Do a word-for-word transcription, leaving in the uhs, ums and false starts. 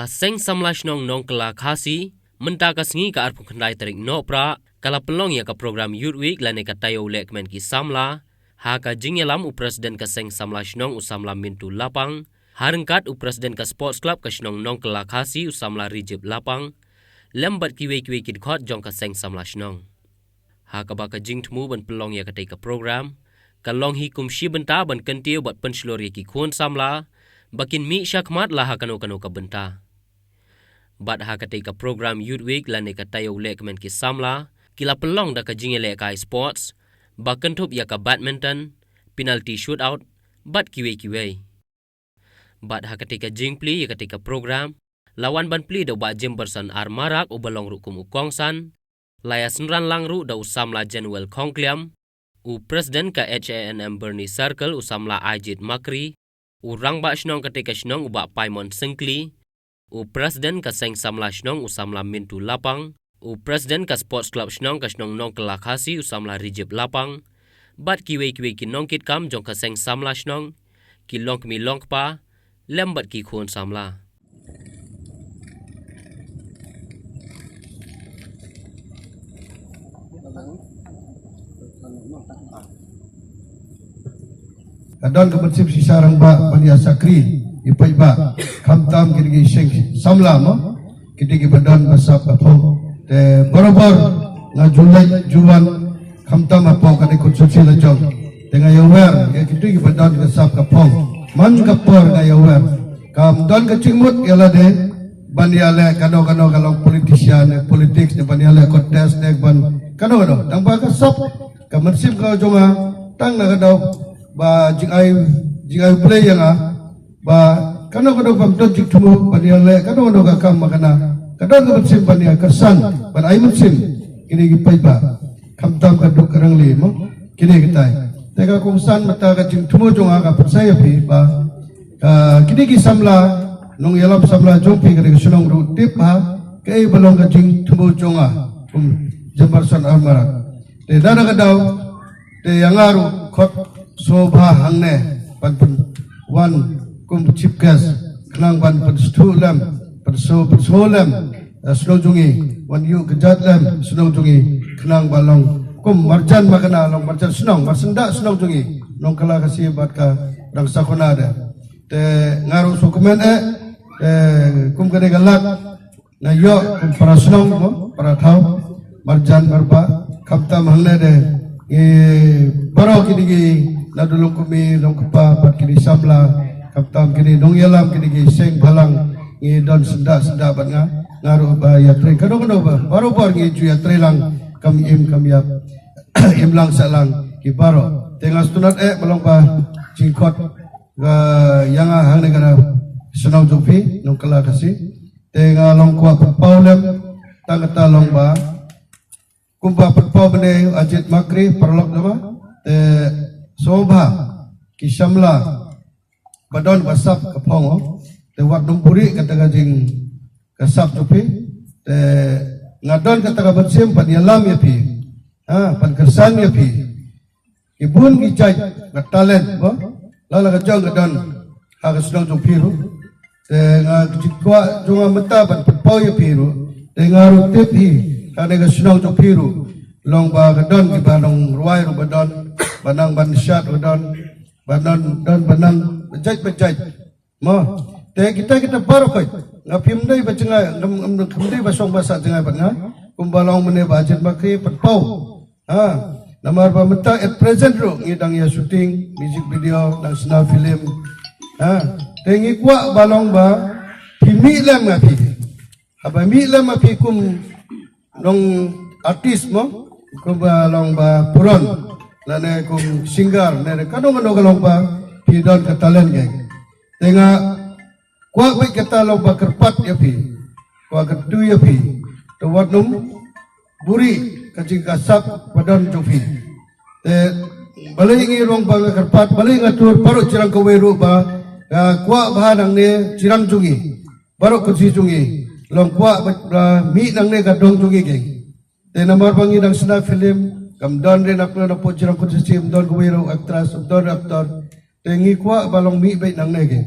Ka Seng Samla Shnong Nongkylla Khasi, mynta ka sngi ka arphew khyndai tarik Nohprah, ka la pynlong ïa ka program Youth Week lane ka taïew lehkmen ki samla, ha ka jingïalam u President ka Seng Samla Shnong u samla Mintu Lapang, ha ryngkat u President ka Sports Club ka shnong Nongkylla Khasi u samla Rijip Lapang, lem bad kiwei kiwei ki dkhot jong ka Seng Samla Shnong. Ha kaba ka jingthmu ban pynlong ïa katei ka program, ka long hi kum shi bynta ban kyntiew bad pynshlur ïa ki khun samla, ba kin mih shakhmat la ha kano kano ka bynta. Bad ha katei ka program Youth Week lane ka taïew lehkmen ki samla, ki la pynlong da ka jingïalehkai sports, ba kynthup ïa ka badminton, penalty shootout, bad kiwei kiwei. Bad ha katei ka jingplie ïa katei ka program, la wan ban plie da u Bah Jemberson R Marak uba long ruh kum u kongsan, la ïa synran lang ruh da u samla Januel Khongkliam, u President ka H A N M Byrni Circle u samla Ajit Makri, u Rangbah Shnong katei ka shnong u Bah Paimon Syngkli, u President ka Seng Samla Shnong u samla Mintu Lapang, u President ka Sports Club shnong ka shnong Nongkylla Khasi u samla Rijip Lapang, bad kiwei kiwei ki nongkitkam jong ka Seng Samla Shnong, ki longkmie longkpa, lem bad ki khun samla. Ka don ka mynsiem shisha rangbah ban ïa shakri ïa paidbah, khamtam kine ki seng samla mo, kine kiba don ba sap ba phong. Te barabor nga ju leit ju wan khamtam hapoh kane ka constituency la jong. Te nga ïawer ïa kito kiba don ka sap ka phong. Man ka por nga ïawer. Kam don ka jingmut ïa lade ban ïaleh kano kano ka long politician ne politics ne ban ïaleh contest ne ban kano kano. Tang ba ka sap ka mynsiem ka jong nga tang na ka daw ba jingai jingai U Blei ïa nga. Ba kano kano bym don jingthmu ban ïaleh kano kano ka kam makana. Ka don ka mynsiem ban ïa kyrsan ban ai mynsiem kine ki paidbah. Khamtam ka duk ka rangli mo kine kitai. Te ka kongsan mynta ka jingthmu jong nga ka pynshai ïa phi ba ka kine ki samla nongïalam samla jong phi ka dei ka shnong ruh tip ha kaei ba long ka jingthmu jong nga kum Jemberson R Marak. Te da da ka daw te ïa nga ruh khot sngewbha hangne ban pynwan kum chief guest khnang ban pynsngewthuh lem pynsngew pynsngew lem eh, shnong jong ngi wan ïuh kjat lem shnong jong ngi khnang ba long kum marjan makana long marjan shnong marsyndah shnong jong ngi Nongkylla Khasi bad ka Rangsakhona de. Te nga ruh sngewkmen eh te kum kane ka lad nga ïoh kum para shnong mo para thaw marjan marbah khamtam hangne de ngi baroh kine ki na dulung kmie dulung kpa bad kine samla khamtam kine nongïalam kine ki seng bhalang ngi don syndah syndah bad nga nga ruh ba ïatrei kano kano ba baroh bor ngi ju ïatrei lang kam im kam ïap im lang sah lang ki baroh te nga sngewtynnat eh ba long ba jingkhot ïa nga hangne ka shnong jong phi Nongkylla Khasi. Te nga long kwah pynpaw lem tang kata long ba kumba pynpaw mynne Ajit Makri paralok jong nga te sngewbha ki samla ba don ba sap ka phong te wat nym buhrieh kata ka jing ka sap jong phi te nga don kata ka mynsiem ban ïalam ïa phi ha ban kyrsan ïa phi. Ki bun ki jait ka talent ba la la ka jong ka don ha ka shnong jong phi ruh. Te nga ka jingkwah jong nga mynta ban pynpaw ïa phi ruh. Te nga ruh tip hi ha kane ka shnong jong phi ruh. Long ba ka don kiba nongrwai ruh ba don ba nang ban shad ruh don ba don don ba nang ba jait ba jait. Mo te kita kita baroh ka nga phim dei ba jngai ngam ngam phim dei ba song ba sah jngai bad nga kumba long mynne ba Ajit Makri pynpaw. Ha namar ba mynta at present ruh ngi dang ïa shooting music video dang sna film. Ha te ngi kwah ba long ba phi mih lem nga phi. Haba mih lem nga phi kum nong artist mo kumba long ba puron lane kum singer ne kano kano ka long ba phi don ka talent ke. Te nga kwah bad kata long ba kyrpad ïa phi kwah kyrtu ïa phi. Te wat num buri ka jingkasap ba don jong phi. Te balei ngi long ba nga kyrpad balei nga tur parot jirang kawei ruh ba nga kwah ba nangne jirang jong ngi. Baroh ka ji jong ngi long kwah ba mih nangne ka dong jong ngi ke. Te namar ba ngi dang sna film kam don re nak na po jirang ko system don ko wei ro actress don actor. Te ngi kwah ba long mih bad nangne ke.